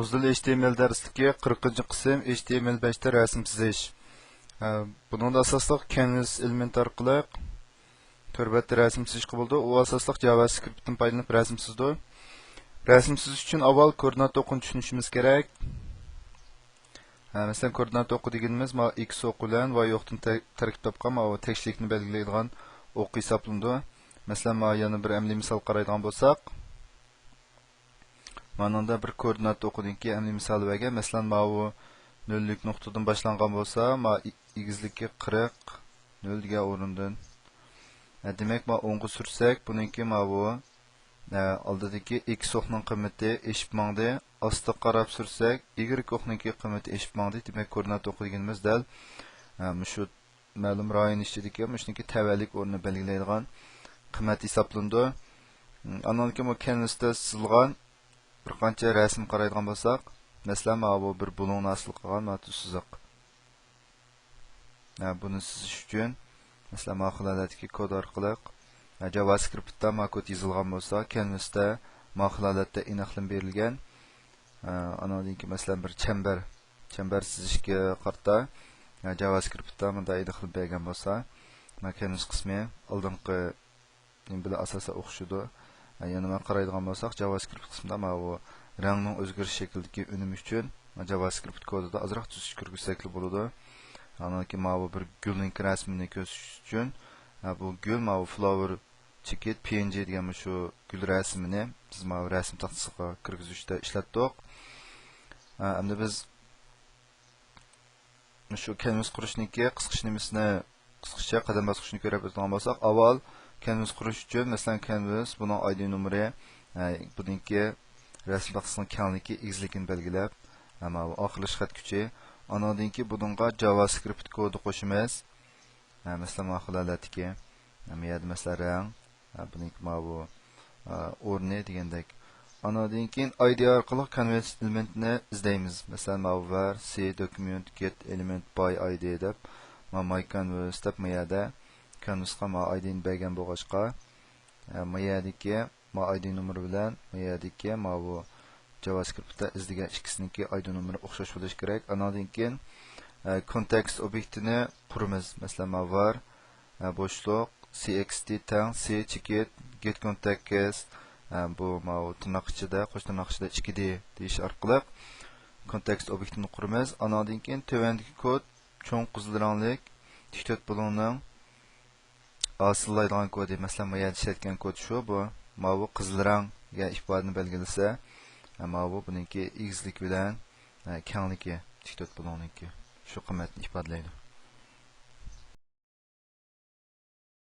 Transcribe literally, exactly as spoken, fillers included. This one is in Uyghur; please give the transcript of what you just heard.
ئۇزۇل H T M L دەرسلىكى، قىرىقىنچى قىسىم، H T M L بەشتە رەسىم سىزىش. ھە، بۇنىڭدا ئاساسلىق كەنۋىس ئېلېمېنت ئارقىلىق تور بەتتە رەسىم سىزىشقا بولىدۇ. ئۇ ئاساسلىق جاۋاسكرىپتتىن پايدىلىنىپ رەسىم سىزىدۇ. رەسىم سىزىش ئۈچۈن ئاۋۋال كوئوردىنات ئوقىنى چۈشىنىشىمىز كېرەك. ھە، مەسىلەن، كوئوردىنات ئوقى دېگىنىمىز مانا ئېكس ئوقى بىلەن ۋاي ئوقتىن تە-، تەركىب تاپقان ماۋۇ تەكشىلىكنى بەلگىلەيدىغان ئوقى ھېسابلىنىدۇ. مەسىلەن، مانا يەنە بىر ئەمەلىي مىسال قارايدىغان بولساق، مانىڭدا بىر كوئوردىنات ئوقىنىڭكى ئەمەلىي مىسالى بەرگەن. مەسىلەن، ماۋۇ نۆللۈك نۇقتىدىن باشلانغان بولسا، ما ئېگىزلىكى قىرىق، نۆل دېگەن ئورۇندىن. ھە، دېمەك، ما ئوڭغا سۈرسەك، بۇنىڭكى ماۋۇ، ھە، ئالدىدىكى ئېكس ئوقنىڭ قىممىتى ئېشىپ ماڭدى. ئاستىغا قاراپ سۈرسەك، ئىگرېك ئوقنىڭكى قىممىتى ئېشىپ ماڭدى. دېمەك، كوئوردىنات ئوقى دېگىنىمىز دەل، ھە، مۇشۇ مەلۇم رايون ئىچىدىكى مۇشۇنىڭكى تەۋەلىك ئورنىنى بەلگىلەيدىغان قىممەت ھېسابلىنىدۇ. ئاندىن كېيىن بۇ كەنۋىستە سىزىلغان بىر قانچە رەسىم قارايدىغان بولساق، مەسىلەن، مانا بۇ بىر بۇلۇڭنى ھاسىل قىلغان مانا سىزىق. ھە، بۇنى سىزىش ئۈچۈن، مەسىلەن، مانا خىل ھالەتتىكى كود ئارقىلىق، ھە، جاۋاسكرىپتتا مانا كود يېزىلغان بولسا، كەنۋىستە مانا خىل ھالەتتە ئېنىقلىما بېرىلگەن. ئاندىن كېيىن، مەسىلەن، بىر چەمبەر، چەمبەر سىزىشكە قارىتا، جاۋاسكرىپتتا مۇنداق ئېنىقلىما بەرگەن بولسا، مانا كەنۋىس قىسمى ئالدىنقى نېمە بىلەن ئاساسەن ئوخشىدۇ. يەنە مانا قارايدىغان بولساق، جاۋاسكرىپت قىسمىدا ماۋۇ رەڭنىڭ ئۆزگىرىش شەكلىدىكى ئۈنۈمى ئۈچۈن، جاۋاسكرىپت كودىدا ئازراق تۈزىتىش كىرگۈزسەكلا بولىدۇ. ئاندىن كېيىن ماۋۇ بىر گۈلنىڭكى رەسىمىنى كۆرسىتىش ئۈچۈن، بۇ گۈل ماۋۇ فلاۋېر چېكىت پي ئېن جى دېگەن مۇشۇ گۈل رەسىمىنى بىز ماۋۇ رەسىم تاختىسىغا كىرگۈزۈشتە ئىشلەتتۇق. ئەمدى بىز مۇشۇ كەنۋىس قۇرۇشنىڭكى قىسقىچە نېمىسىنى، قىسقىچە قەدەم باسقۇچنى كۆرۈپ ئۆتىدىغان بولساق، ئاۋۋال كەنۋىس قۇرۇش ئۈچۈن، مەسىلەن، كەنۋىس، بۇنىڭ ئاي دى نومۇرى، بۇنىڭكى رەسىم تاختىسىنىڭ كەڭلىكى، ئېگىزلىكىنى بەلگىلەپ، ماۋۇ ئاخىرلىشىش خەت كۈچى. ئاندىن كېيىن بۇنىڭغا جاۋاسكرىپت كودى قوشىمىز. ھە، مەسىلەن، مانا خىل ھالەتتىكى، ھە، بۇ يەردە، مەسىلەن، رەڭ، ھە، بۇنىڭكى ماۋۇ، ھە، ئورنى دېگەندەك. ئانىڭدىن كېيىن ئاي دى ئارقىلىق كەنۋىس ئېلېمېنتىنى ئىزدەيمىز. مەسىلەن، ماۋۇ ۋەر سى دوكۇمېنت گېت ئېلېمېنت باي ئاي دى دەپ، ما ماي كەنۋىس دەپ، ما يەردە كەنۋىسقا ما ئاي دىنى بەرگەن بولغاچقا، ھە، ما يەردىكى ما ئاي دى نومۇرى بىلەن ما يەردىكى ماۋۇ جاۋاسكرىپتتا ئىزدىگەن ئىككىسىنىڭكى ئاي دى نومۇرى ئوخشاش بولۇشى كېرەك. ئانىڭدىن كېيىن، ئە، كونتېكست ئوبيېكتىنى قۇرىمىز. مەسىلەن، مانا ۋار، ئە، بوشلۇق، سى ئېكس تى تەڭ سى چېكىت گېت كونتېكست، ئە، بۇ ماۋۇ تىرناق ئىچىدە، قوش تىرناق ئىچىدە ئىككى دى دېيىش ئارقىلىق كونتېكست ئوبيېكتىنى قۇرىمىز. ئانىڭدىن كېيىن تۆۋەندىكى كود چوڭ قىزىل رەڭلىك تىك تۆت بۇلۇڭنىڭ ھاسىللايدىغان كودى، مەسىلەن، ما يەردە ئىشلەتكەن كود شۇ، بۇ. ماۋۇ قىزىل رەڭ دېگەن ئىپادىنى بەلگىلىسە، ماۋۇ بۇنىڭكى ئېگىزلىكى بىلەن، ئە، كەڭلىكى، تىك تۆت بۇلۇڭنىڭكى شۇ قىممەتنى ئىپادىلەيدۇ.